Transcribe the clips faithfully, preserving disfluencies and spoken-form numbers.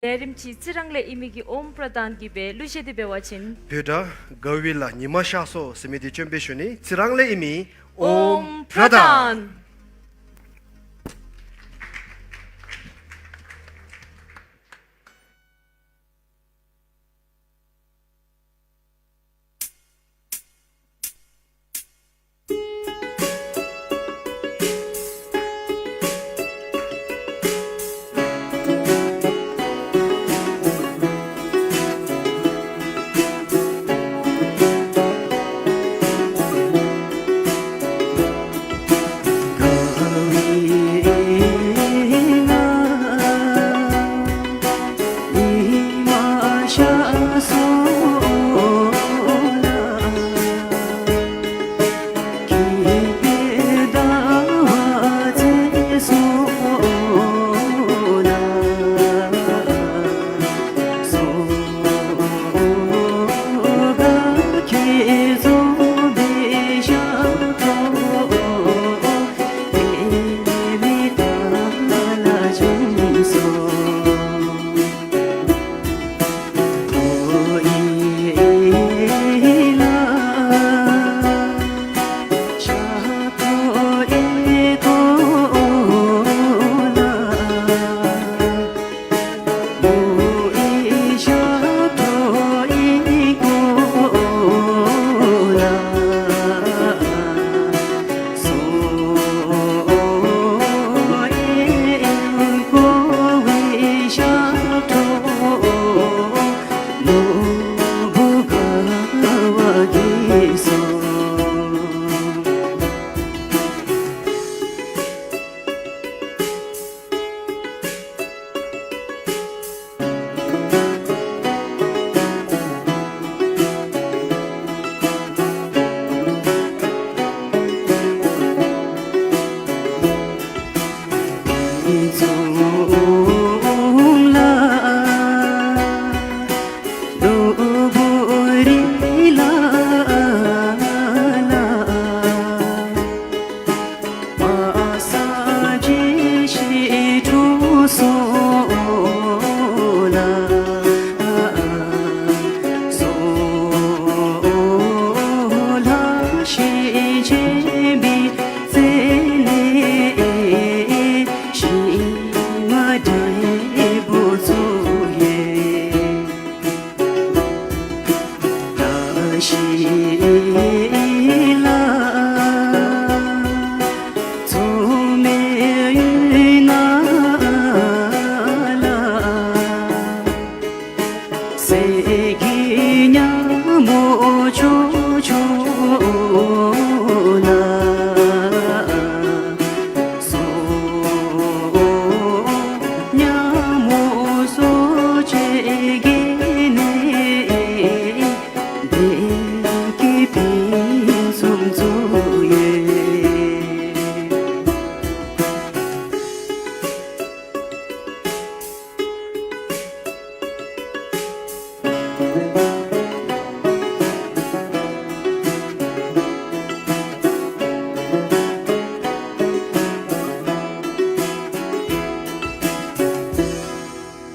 ལས་རིམ་གྱི་ཙི་རང་ལས་ཨི་མི་གི་ཨོམ་པྲ་དཱན་གྱི་བའི་གླུ་གཞས་དེ་འབད་བ་ཅིན། བོད་སྒྲ་དགའ་བའི་ལ་ཉི་མ་ཤར་སོང་ཟེར་མི་དེ་སྐྱོན་པའི་ཞུ་ནི་ཙི་རང་ལས་ཨི་མི་ཨོམ་པྲ་དཱན།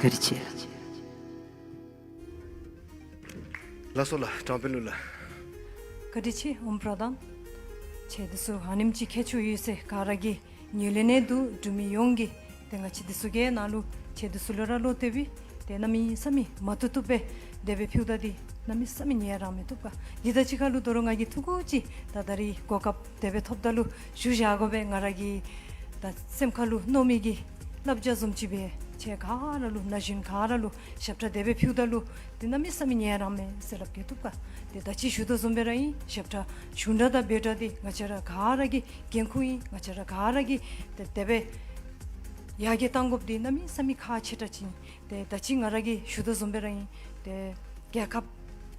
བཀའ་དྲིན་ཆེ། ལགས་སོ་ལགས། དྲང་དཔོན་ལུ་ལགས། བཀའ་དྲིན་ཆེ་ཨོམ་པྲ་དཱན། ཁྱེད་འདི་ཚུ་ཨ་ནེམ་ཅིག་ཁྱད་ཆོས་ཡོད་ཟེར་ག་ར་གིས་ཉན་ལེ་ནས་འདུག། འབྲུག་མི་ཡོངས་ཀྱིས་དེ་ང་བཅས་འདི་ཚུ་གི་ནང་ལུ་ཁྱེད་འདི་ཚུ་ལུ་ར་བློ་གཏད་པའི་དེ་གནམ་མེད་ས་མེད་མ་བཏུབ་བཏུབ་སྦེ་དེ་སྦེ་ཕུལཝ་ད་འདི་གནམ་མེད་ས་མེད་ཉན་རང་མི་བཏུབ་ག། འདི་དང་གཅིག་ཁར་ལུ་དོ་རུང་ང་གིས་ཐུགས་ཁུར་ཅིག་ད་ད་རིས་གོ་སྐབས་དེ་སྦེ་ཐོབ་ད་ལུ་ཞུ་བཞག་དགོ་པས། ང་ར་གི་ད་སེམས་ཁར་ལུ་མནོ་མི་གི་བསླབ་བྱ་བཟུམ་ཅིག་སྦེ་ཁྱེད་ག་ར་ལུ་ན་གཞོན་ག་ར་ལུ་ཞབས་ཁྲ་དེ་སྦེ་ཕུལཝ་ད་ལུ་དེ་གནམ་མེད་ས་མེད་ཉན་རང་མས་ཟེར་སླབ་གེ་བཏུབ་ག། དེ་ད་ཅི་ཞུ་དོ་བཟུམ་སྦེ་ར་ཨིན། ཞབས་ཁྲ་ཞུ་འདྲ་དང་འབད་འདྲ་དེ་ང་བཅས་ར་ག་ར་གི་འགན་ཁུར་ཨིན། ང་བཅས་ར་ག་ར་གིས་དེ་དེ་སྦེ་ཡར་རྒྱས་གཏང་དགོཔ་དེ་གནམ་མེད་ས་མེད་ཁག་ཆེ་དྲགས་ཅིག་ཨིན། དེ་ད་ཅི་ང་ར་གིས་ཞུ་དོ་བཟུམ་སྦེ་ར་ཨིན། དེ་རྒྱལ་ཁབ་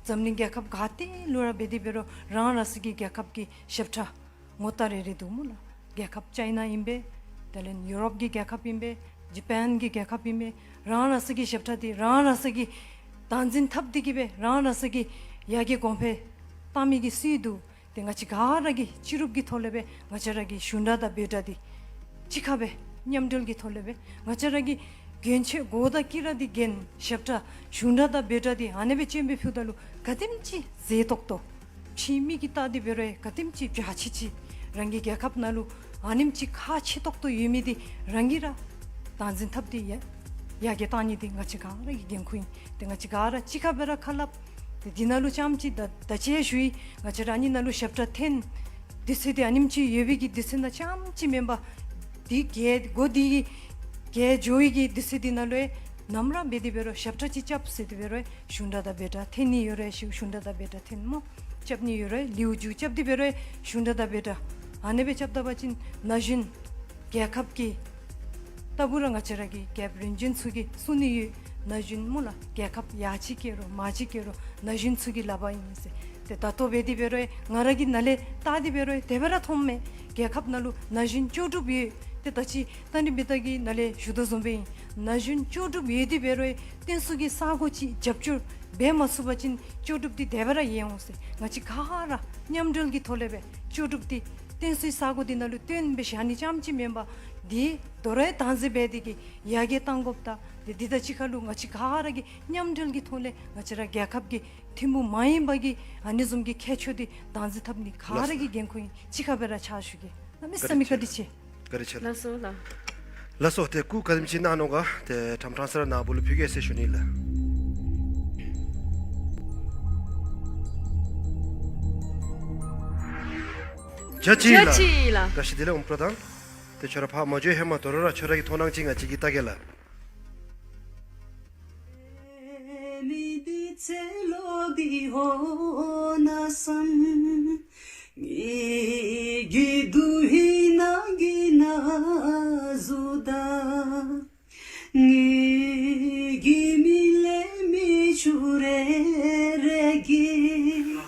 འཛམ་གླིང་རྒྱལ་ཁབ་ག་ཏེ་ལུ་ར་འབད་དེ་འབད་རུང་རང་རང་སོ་གི་རྒྱལ་ཁབ་ཀྱི་ཞབས་ཁྲ་ངོ་རྟགས་རེ་རེ་འདུག་སྨོ་ལགས། རྒྱལ་ཁབ་ཅའི་ན་ཨིན་པས། དེ་ལས་ཡུ་རོབ་ཀྱི་རྒྱལ་ཁབ་ཨིན་པས། ཇ་པན་གྱི་རྒྱལ་ཁབ་ཨིན་པས། རང་རང་སོ་གི་ཞབས་ཁྲ་དེ་རང་རང་སོ་གིས་སྟངས་འཛིན་འཐབ་སྟེ་གི་སྦེ་རང་རང་སོ་གིས་ཡར་རྒྱས་གོང་འཕེལ་གཏང་མི་གི་སྲིད་དུ་དེ་ང་བཅས་ག་ར་གིས་སྤྱི་རུབ་ཀྱི་ཐོག་ལས་སྦེ་ང་བཅས་ར་གི་ཞུ་འདྲ་དང་འབད་འདྲ་དེ་གཅིག་ཁར་སྦེ་མཉམ་འབྲེལ་གྱི་ཐོག་ལས་སྦེ་ང་བཅས་ར་གི་ རྒན་ཆོས་གོ་ད་ཀི་ར་དེ་རྒན་ཞབས་ཁྲ་ཞུན་དྲ་དང་བེ་དྲ་དེ་ཨ་ནེ་བེ་ཅན་པའི་ཕུ་ད་ལུ་ག་དེམ་ཅི་ཟེ་ཏོག་ཏོ། ཕྱིའི་མིག་གིས་ལྟ་དེ་བེ་རོའི་ག་དེམ་ཅི་བྱ་ཆི་ཆི། རང་གི་རྒྱལ་ཁབ་ནང་ལུ་ཨ་ནེམ་ཅི་ཁ་ཆེ་ཏོག་ཏོ་ཡོད་མི་དེ་རང་གི་ར་སྟངས་འཛིན་ཐབས་དེ་ཡ་ཡ་གི་བཏང་ནི་དེ་ང་ཅི་ག་ར་གི་འགན་ཁུར་ཡིན། དེ་ང་ཅི་ག་ར་ཅི་ཁ་བེ་ར་ཁ་ལབ། དེ་འདི་ནང་ལུ་ཅམ་ཅི་ད་ད་ཅི་ཞུ་ཡི། ང་ཅི་ར་ནི་ནང་ལུ་ཞབས་ཁྲ་འཐེན། དུས་ཚོད་དེ་ཨ་ནེམ་ཅི་ཡོད་པའི་གི་དུས་ཚོད་ན་ཅམ་ཅི་མེན་པ། དེ་གས་གོ་དེ་གི་གས་ཇོ་ཡི་གི་དུས་ཚོད་དེ་ནང་ལུ་ནམ་ར་བེ་དེ་བེ་རོ་ཞབས་ཁྲ་ཅི་ཅབ་ཟེར་དེ་བེ་རོ་ཞུན་དྲ་ད་བེ་དྲ་འཐེན་ནི་ཡོད་རེ་ཞུ་ཞུན་དྲ་ད་བེ་དྲ་འཐེན་མོ། ཅབ་ནི་ཡོད་རེ་ལིའུ་ཇུ་ཅབ་དེ་བེ་རོ་ཞུན་དྲ་ད་བེ་དྲ་ཨ་ནེ་བེ་ཅབ་ད་བ་ཅིན་ན་ཞུན། རྒྱལ་ཁབ་ཀྱི་ལྟ་བུ་ར་ང་བཅས་ར་གི་རྒྱལ་རིམ་བྱོན་ཚུ་གི་གསུང་ནི་ཡོད། ན་གཞོན་མོ་ལ་རྒྱལ་ཁབ་ཡ་གཅིག་སྐྱེ་རོ་མ་གཅིག་སྐྱེ་རོ་ན་གཞོན་ཚུ་གི་ལ་བ་ཡིན་ཟེར། དེ་ད་ལྟོ་བེ་དི་བེ་རོའི་ང་ར་གི་ན་ལེ་ལྟ་དི་བེ་རོའི་དེ་བེ་ར་མཐོང་མེད། རྒྱལ་ཁབ་ནང་ལུ་ན་གཞོན་ལྕོགས་གྲུབ་ཡོད། དེ་ད་ཅི་ཏན་རི་བི་ཏ་གི་ན་ལེ་ཞུ་དོ་བཟུམ་བེ་ཡིན། ན་གཞོན་ལྕོགས་གྲུབ་ཡོད་དི་བེ་རོའི་བསྟན་སྲུང་གི་ས་གོ་ཅིག་རྒྱབ་སྐྱོར་བེ་མ་སུ་བ་ཅིན་ལྕོགས་གྲུབ་དི་དེ་བེ་ར་ཡེ་འོང་ཟེར། ང་ཅི་ག་ར་མཉམ་འབྲེལ་གི་ཐོག་ལས་བེ་ལྕོགས་གྲུབ་དི་བསྟན་སྲུང་ས་གོ་དི་ནང་ལུ་བཏོན་བེ་ཞག་ནི་ཅམ་ཅི་མེན་པ། དི་དོ་རའི་དང་ཟེ་བེ་དི་གི་ཡ་གི་བཏང་དགོཔ་ད་དི་དི་ད་ཅི་ཁ་ལུ་ང་ཅི་ག་ར་གི་མཉམ་འབྲེལ་གི་ཐོག་ལས་ང་ཅི་ར་རྒྱལ་ཁབ་ཀྱི་ཐིམ་ཕུ་མ་ཡིན་པ་གི་ཨ་ནི་བཟུམ་གི་ཁྱད་ཆོས་དི་དང་ཟེ་ཐབ་ནི་ག་ར་གི་འགན་ཁུར་ཡིན། ཅི་ཁ་བེ་ར་ཆ་ཞུ་གི་ལ་མི་ས་མི་བཀའ་དྲིན་ཆེ། བཀའ་དྲིན་ཆེ་ལ། ལགས་སོ་ལ། ལགས་སོ་དེ་སྐུ་ག་དེམ་ཅི་གནང་ནོ་ག་དེ་ཁྲམ་ཁྲང་སེ་ར་ནག་པོ་ལུ་ཕུལ་གེ་ཟེར་ཞུ་ནི་ལ། བཀྲ་ཤིས་བདེ་ལེགས་ལགས། བཀྲ་ཤིས་བདེ་ལེགས་ཨོམ་པྲ་དང་། དེ་ཁྱོད་ར་ཕར་མ་འཇོན་ཧེ་མ་དོ་རུ་ར་ཁྱོད་ར་གི་མཐོང་སྣང་ཅིག་ང་ཅིག་གི་ལྟ་གེ་ལ།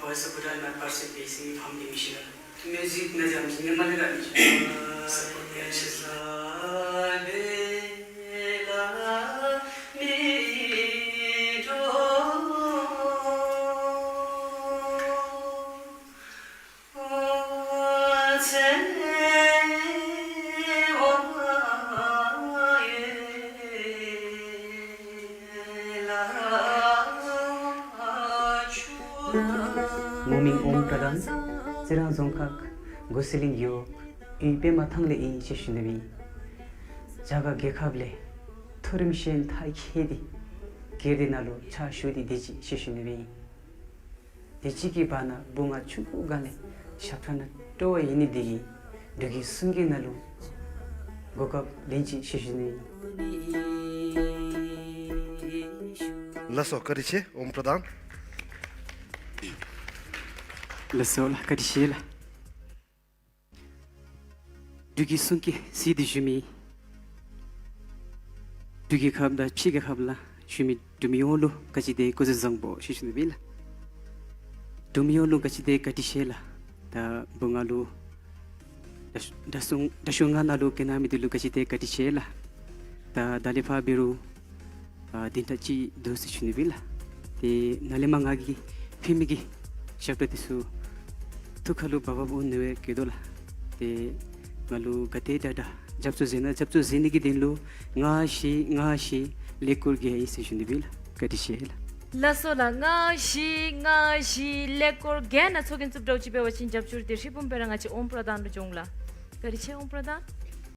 Voice of Bhutan, my first basic from the mission. Music na jam sing ma le ra ni. Support kya shi. ངོ་མིང་ཨོམ་པྲ་དང་། རྩི་རང་རྫོང་ཁག་མགོ་སེ་གླིང་ཡོ། ཨུའི་པད་མ་ཐང་ལས་ཨིན་ཞེས་ཞུ་ནི་བི། རྒྱ་གར་རྒྱལ་ཁབ་ལས་མཐོ་རིམ་ཤེས་མཐའ་ཁྱེད་དི་སྒེར་དི་ནང་ལུ་ཕྱག་ཞུ་དི་དེ་ཅི་ཞེས་ཞུ་ནི་བི། དེ་གཅིག་གི་བར་ན་བུ་ང་ཆུང་ཀུ་སྒང་ལས་ཞབས་ཁྲ་ན་སྤྲོ་བ་ཡིན་ནི་དེ་གིས་འབྲུག་གི་གསུང་སྐད་ནང་ལུ་གོ་སྐབས་ལེན་ཅིག་ཞུ་ཞུ་ནི། ལགས་སོ་བཀའ་དྲིན་ཆེ་ཨོམ་པྲ་དང་། ལགས་སོ་ལ་བཀའ་དྲིན་ཆེ་ལ། འབྲུག་གི་གསུང་སྐད་ཟེར་དེ་ཞུ་མི། འབྲུག་གི་ཁབ་དང་ཕྱི་གི་ཁབ་ལ་ཞུ་མི་འབྲུག་མི་ཡོངས་ལུ་བཀའ་དྲིན་དེ་སྐུ་གཟུགས་བཟང་པོ་ཞུ་ཞུ་ནི་བི་ལ། འབྲུག་མི་ཡོངས་ལུ་བཀའ་དྲིན་དེ་བཀའ་དྲིན་ཆེ་ལ། ད་བུ་ང་ལུ་ད་ཤུ་ད་ཤུ་ང་ན་ལུ་ཀེ་ན་མི་དེ་ལུ་བཀའ་དྲིན་དེ་བཀའ་དྲིན་ཆེ་ལ། ད་ད་ལེ་ཕ་བི་རུ། ཨ་དེ་འདྲ་ཅིག་འདུག་ཟེར་ཞུ་ནི་བི་ལ། དེ་ན་ལེ་མ་ང་གི་ཕི་མི་གི་ཞབས་ཏོག་དེ་ཚུ་ཐུགས་ཁ་ལུ་བབ་བབ་འོང་ནི་བའི་གེ་དོ་ལ། དེ་ང་ལུ་ག་དེ་ད་ད་རྒྱབ་སྐྱོར་ཟེར་ན་རྒྱབ་སྐྱོར་ཟེར་ནི་གི་དེ་ལུ་ང་ཞི་ང་ཞི་ལེགས་སྐོར་རྒྱལ་ཡིན་ཟེར་ཞུ་ནི་བི་ལ། བཀའ་དྲིན་ཆེ་ལ། ལགས་སོ་ལ། ང་ཞི་ང་ཞི་ལེགས་སྐོར་རྒྱལ་ན་ཚོགས་རྒྱན་རྩུབ་འདྲ་བོ་ཅིག་འབད་བ་ཅིན་རྒྱབ་སྐྱོར་དེ་ཧྲིལ་བུམ་སྦེ་ར་ང་བཅས་ཨོམ་པྲ་དང་ལུ་འབྱོངས་ལ། བཀའ་དྲིན་ཆེ་ཨོམ་པྲ་དང་།